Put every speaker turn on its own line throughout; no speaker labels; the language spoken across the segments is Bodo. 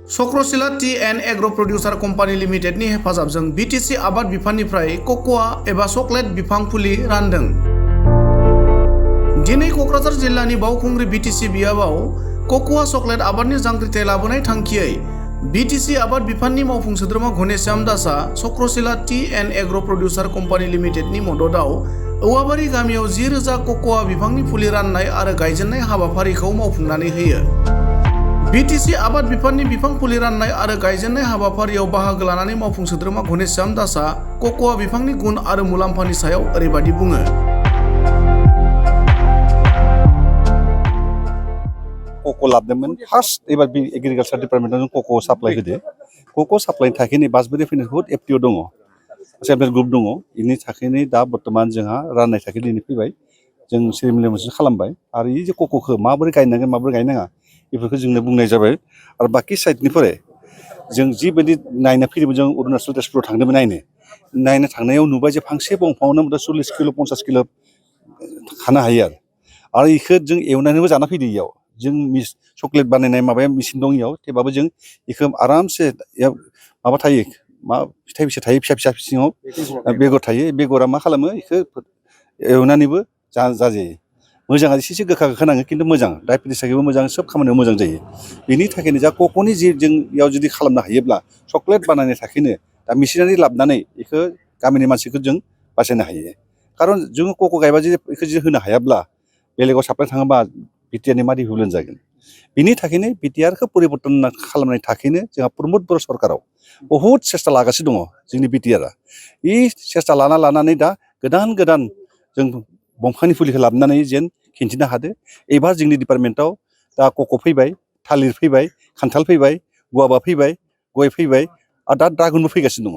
Chakrashila tea and agro producer company लिमिटेडनि हेफाजाबजों बीटीसी आबाद बिफाननिफ्राय कक'व एबा चकलेट बिफां फुलि रानदों। दिनै क'क्राझार जिल्लानि बावखुंग्रि बीटीसी बियाबाव कक'व चकलेट आबादनि जांख्रिथाय लाबोनाय थांखियै बीटीसी आबाद बिफाननि मावफुं सोद्रोमा घनेश्याम दासआ Chakrashila tea and agro producer company लिमिटेडनि मददाव औवाबारि गामियाव 10,000 कक'व बिफांनि फुलि राननाय आरो गायजेननाय हाबाफारिखौ मावफुंनानै होयो। बीटीसी आबाद बिफाननि बिफां फुलि राननाय आरो गायजेननाय हाबाफारियाव बाहागो लानानै मावफुं सोद्रोमा घनेश्याम दासआ कक'व बिफांनि गुन आरो मुलाम्फानि सायाव ओरैबायदि बुङो।
कक' लाबदोंमोन फार्स्ट एबार बे एग्रिकालचार डिपार्टमेन्टआव जों कक' साप्लाय होदो। कक' साप्लायनि थाखायनो बासबारि फैनाय बहुद एफटिअ दङ, सेल्फ हेल्प ग्रुप दङ। बेनि थाखायनो दा बर्तमान जोंहा राननाय थाखाय दिनै फैबाय, जों सेरेमनि मोनसे खालामबाय आरो ये जे कक'खौ माबोरै गायनांगोन माबोरै गायनाङा बेफोरखौ जोंनो बुंनाय जाबाय। आरो बाखि साइडनिफ्राय जों जिबायदि नायनो फैदोंमोन, जों अरुणाचल तेजपुराव थांदोंमोन नायनो थांनायाव नुबाय जे फांसे दंफाङावनो 40 किल' 50 किल' खानो हायो आरो बेखौ जों एवनानैबो जाना फैदो। इयाव जों चकलेट बानायनाय माबाया मेचिन दं इयाव, थेवबाबो जों बेखौ आरामसे माबा थायो, मा फिथाइ फिसा थायो, फिसा फिसा सिङाव बेगर थायो। बेगरा मा खालामो, बेखौ एवनानैबो जाजायो। मोजां एसे गोखा गोखा नाङो, खिन्थु मोजां डायबेटिस थाखायबो मोजां, सोब खामानियाव मोजां जायो। बेनि थाखायनो जा कक'नि जि जों इयाव जुदि खालामनो हायोब्ला चकलेट बानायनो थाखायनो दा मेचिनारि लाबोनानै बेखौ गामिनि मानसिखौ जों बासायनो हायो। खारन जोङो कक' गायबा जे बेखौ जुदि होनो हायाब्ला बेलेगाव साप्लाय थाङोबा बिटिआरनि मा दिहुलन जागोन। बिनि थाखायनो बिटिआरखौ परिबर्तन खालामनायनि थाखायनो जोंहा प्रमद बर' सरकाराव बहुद सेस्था लागासिनो दङ जोंनि बिटिआरआ। बे सेस्था लानानै दा गोदान जों दंफांनि फुलिखौ लाबोनानै जेन खिन्थिनो हादो। एबार जोंनि डिपार्टमेन्टआव दा कक' फैबाय, थालिर फैबाय, खान्थाल फैबाय, गुवाभा फैबाय, गय फैबाय आरो दा ड्रागनबो फैगासिनो दङ।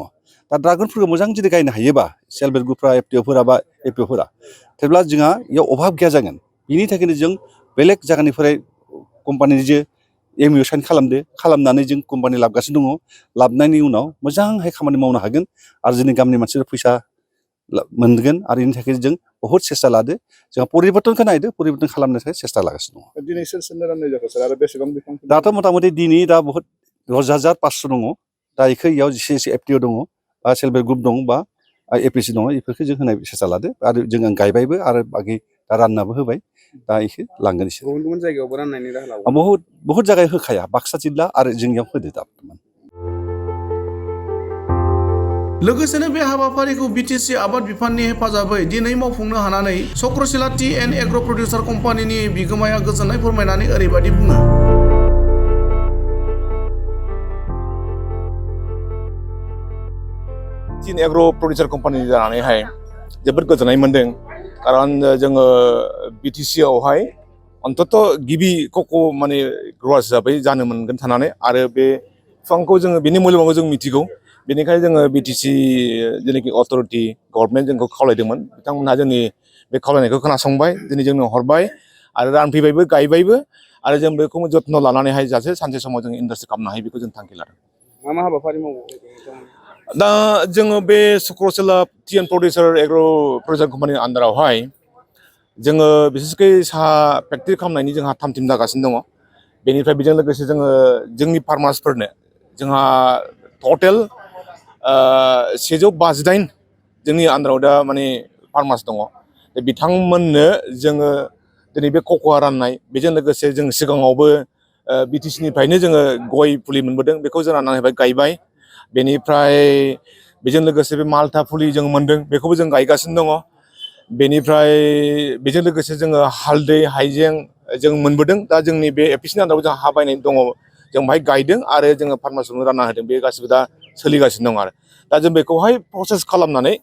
दा ड्रागनफोरखौ मोजां जुदि गायनो हायोबा सेल्फ हेल्प ग्रुपफ्रा एफटिअफोरा बा एपिअफोरा, थेवब्ला जोंहा बेयाव अभाब गैया जागोन। बिनि थाखायनो जों बेलेग जायगानिफ्राय कम्पानिनि जे एमइउ साइन खालामनानै जों कम्पानि लाबोगासिनो दङ। लाबोनायनि उनाव मोजांहाय खामानि मावनो हागोन आरो जोंनि गामिनि मानसिफोरा फैसा मोनगोन। आरो बेनि थाखाय जों बहुद सेस्था लादो, जोंहा परिबर्तनखौ नायदो, परिबर्तन खालामनो थाखाय सेस्था लागासिनो दङ।
दिनै सोर राननाय जाखो सार, आरो बेसेबां बिफां?
दाथ' मथा-मथि दिनै दा बहुत 10,500 दङ। दा बेखौ इयाव एसे एफटिअ दङ बा सेल्फ हेल्प ग्रुप दं बा एपिसि दङ, बेफोरखौ जों होनाय सेस्था लादो आरो जों गायबायबो आरो बाखि दा राननाबो होबाय। दा बेखौ लांगोन एसे
गुबुन जायगायावबो राननायनि राहा लाबावगोन।
बहुत जायगायाव होखाया, बाक्सा जिल्ला आरो जोंनियाव होदो दा बर्थमान।
लोगोसेनो बे हाबाफारिखौ बीटीसी आबाद बिफाननि हेफाजाबै दिनै मावफुंनो हानानै Chakrashila tea and agro producer कंपनीनि बिगोमाया गोजोननाय फोरमायनानै ओरैबायदि बुङो।
T and agro producer company जानानैहाय जोबोद गोजोननाय मोन्दों। खारन जोङो बीटीसी आवहाय अन्तत गिबि कक' माने ग्र'वार हिसाबै जानो मोनगोन थानानै, आरो बे बिफांखौ जोङो बेनि मुल्यबानखौ जों मिथिगौ। बेनिखायनो जोङो बीटीसी जेनाखि अथ'रिटि गभर्नमेन्ट जोंखौ खावलायदोंमोन, बिथांमोनहा जोंनि बे खावलायनायखौ खोनासंबाय, दिनै जोंनो हरबाय आरो रानफैबायबो, गायबायबो। आरो जों बेखौ जत्न लानानैहाय जाहाथे सानसे समाव जों इन्डास्ट्रि खालामनो हायो, बेखौ जों थांखि लादों।
मा हाबाफारि मावो?
दा जोङो बे Chakrashila tea and agro producer कम्पानिनि आन्दारावहाय जोङो बिसेसकै साहा फेक्ट्रि खालामनायनि जोंहा थाम-थिम जागासिनो दङ। बेनिफ्राय बेजों लोगोसे जोङो जोंनि फार्मार्सफोरनो जोंहा टटेल 159 जोंनि आन्दाराव दा माने फार्मार्स दङ। बिथांमोननो जोङो दिनै बे कक'आ राननाय, बेजों लोगोसे जों सिगाङावबो बीटीसीनिफ्रायनो जोङो गय फुलि मोनबोदों, बेखौ जों राननानै गायबाय। बेनिफ्राय बेजों लोगोसे बे माल्टा फुलि जों मोन्दों, बेखौबो जों गायगासिनो दङ। बेनिफ्राय बेजों लोगोसे जोङो हालदै, हाइजें जों मोनबोदों। दा जोंनि बे एपिसिनि आन्दाराव जों हा बायनाय दङ, जों बाहाय गायदों आरो जोङो फार्मार्सनो रानना होदों। बे गासिबो दा सोलिगासिनो दं आरो दा जों बेखौहाय प्रसेस खालामनानै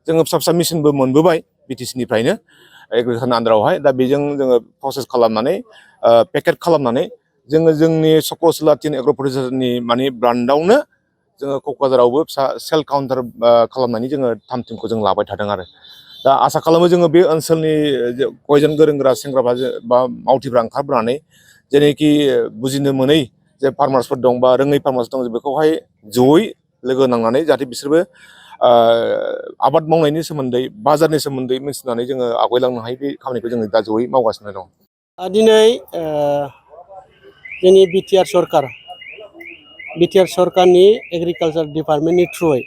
जोङो फिसा मेसिनबो मोनबोबाय बीटीसीनिफ्रायनो एग्रिकालचारनि आन्दारावहाय। दा बेजों जोङो प्रसेस खालामनानै पेकेट खालामनानै जोङो जोंनि चक्रशिला टी एंड एग्रो प्रोड्यूसरनि माने ब्रान्डआवनो जोङो क'क्राझारावबो फिसा सेल काउन्टार खालामनानै जोङो थाम-थिमखौ जों लाबाय थादों। आरो दा आसा खालामो जोङो बे ओनसोलनि गयजों गोरों गोरा सेंग्राफ्रा बा मावथिफ्रा ओंखारबोनानै जेनोखि बुजिनो मोनै जे फार्मार्सफोर दं बा रोङै फार्मार्स दं, बेखौहाय जयै लोगो नांनानै जाहाथे बिसोरबो आबाद मावनायनि सोमोन्दै, बाजारनि सोमोन्दै मिथिनानै जोङो आवगायलांनो हायो। बे खामानिखौ जोङो दा जयै मावगासिनो दं।
दिनै जोंनि बिटिआर सरकार बिटिआर सरकारनि एग्रिकालचार डिपार्टमेन्टनि थ्रुयै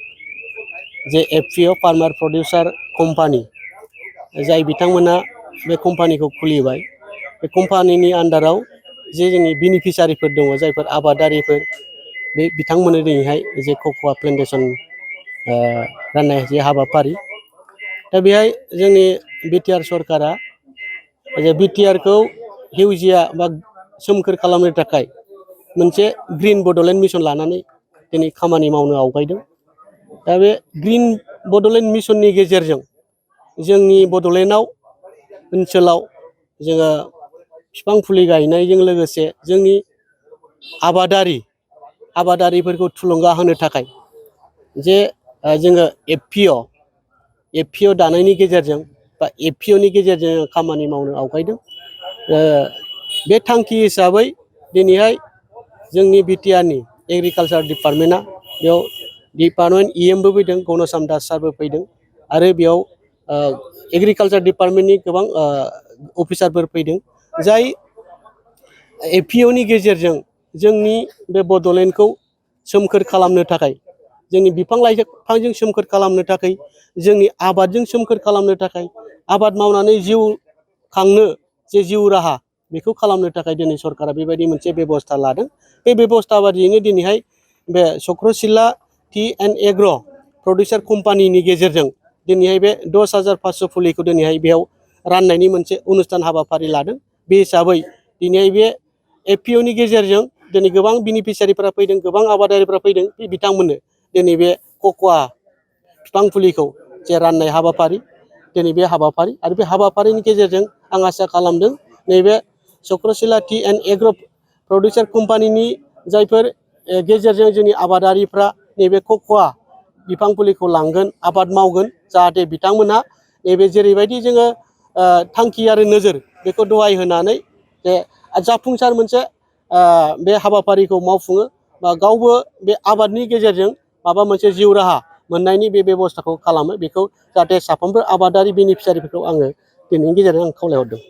जे एफपिअ फार्मार प्रडिउसार कम्पानि जाय बिथांमोना बे कम्पानिखौ खुलिबाय बे कम्पानिनि आन्डाराव जे जोंनि बेनिफिसारिफोर दङ जायफोर आबादारिफोर बे बिथांमोननो दिनैहाय जे कक'वा प्लेन्टेसन राननाय जे हाबाफारि दा बेहाय जोंनि बिटिआर सरकारा जे बिटिआरखौ हिउजिया बा सोमखोर खालामनो थाखाय मोनसे ग्रिन बड'लेण्ड मिशन लानानै दिनै खामानि मावनो आवगायदों। दा बे ग्रिन बड'लेण्ड मिशननि गेजेरजों जोंनि बड'लेण्डआव ओनसोलाव जोङो बिफां फुलि गायनायजों लोगोसे जोंनि आबादारिफोरखौ थुलुंगा होनो थाखाय जे जोङो एफपिअ दानायनि गेजेरजों बा एफपिअनि गेजेरजों खामानि मावनो आवगायदों। बे थांखि हिसाबै दिनैहाय जोंनि बिटिआरनि एग्रिकालचार डिपार्टमेन्टआ बेयाव डिपार्टमेन्ट इएमबो फैदों, गणेशम दास सारबो फैदों आरो बेयाव एग्रिकालचार डिपार्टमेन्टनि गोबां अफिसारफोर फैदों जाय एफपिअनि गेजेरजों जोंनि बे बड'लेण्डखौ सोमखोर खालामनो थाखाय जोंनि बिफां लाइफांजों सोमखोर खालामनो थाखाय जोंनि आबादजों सोमखोर खालामनो थाखाय आबाद मावनानै जिउ खांनो जे जिउ राहा बेखौ खालामनो थाखाय दिनै सरकारा बेबायदि मोनसे बेबस्था लादों। बे बेबस्था बादियैनो दिनैहाय बे Chakrashila T and agar' producer कम्पानिनि गेजेरजों दिनैहाय बे 10,500 फुलिखौ दिनैहाय बेयाव राननायनि मोनसे अनुस्थान हाबाफारि लादों। बे हिसाबै दिनैहाय बे एफपिअनि गेजेरजों दिनै गोबां बेनिफिसियारिफोरा फैदों, गोबां आबादारिफोरा फैदों। बे बिथांमोननो दिनै बे कक'वा बिफां फुलिखौ जे राननाय हाबाफारि दिनै बे हाबाफारि आरो बे हाबाफारिनि गेजेरजों आं आसा खालामदों नैबे Chakrashila T and agar' producer कम्पानिनि जायफोर गेजेरजों जोंनि आबादारिफ्रा नैबे कक'वा बिफां फुलिखौ लांगोन, आबाद मावगोन, जाहाथे बिथांमोनहा नैबे जेरैबायदि जोङो थांखि आरो नोजोर बेखौ दहाय होनानै जे जाफुंसार मोनसे बे हाबाफारिखौ मावफुङो बा गावबो बे आबादनि गेजेरजों माबा मोनसे जिउ राहा मोननायनि बे बेबस्थाखौ खालामो। बेखौ जाहाथे साफ्रोमबो आबादारि बेनिफिसियारिफोरखौ आङो दिनैनि गेजेरजों आं खावलायहरदों।